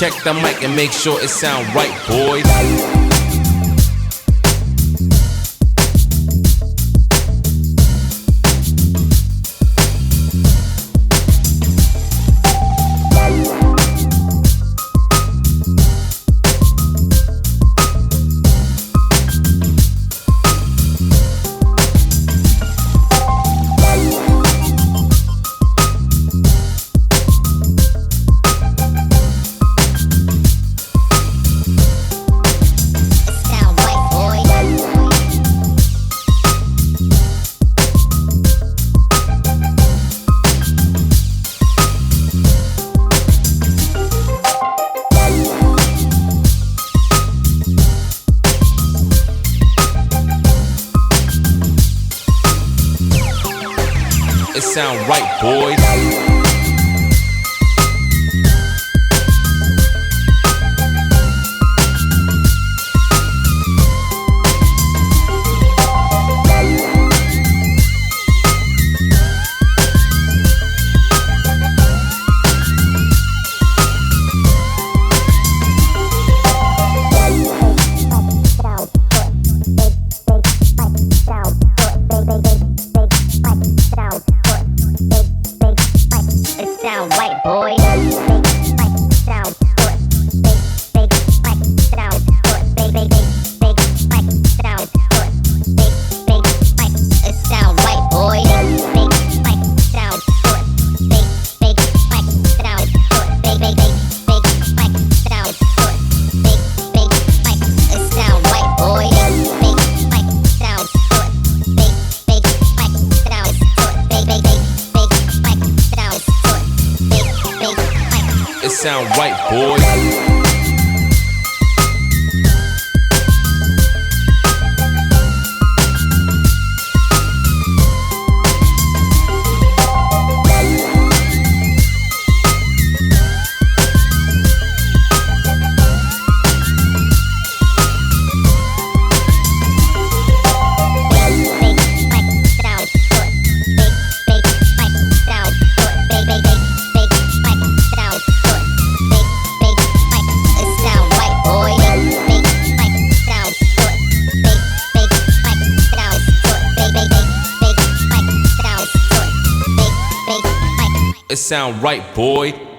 Check the mic and make sure it sound right, boys. It sound right, boys. It sound right, boy. Big fight sound good. Big, big fight sound good. Big, big, big, big fight sound good. Big, big fight. It sound right, boy. Big fight sound good. Big, big fight sound good. Big, big, big, big fight sound good. Big, big fight. It sound right, boy. Big fight sound good. Big, big fight sound good. Big, big, big, big fight sound good. Big, big fight. It sound right, boy. It sound right, boy.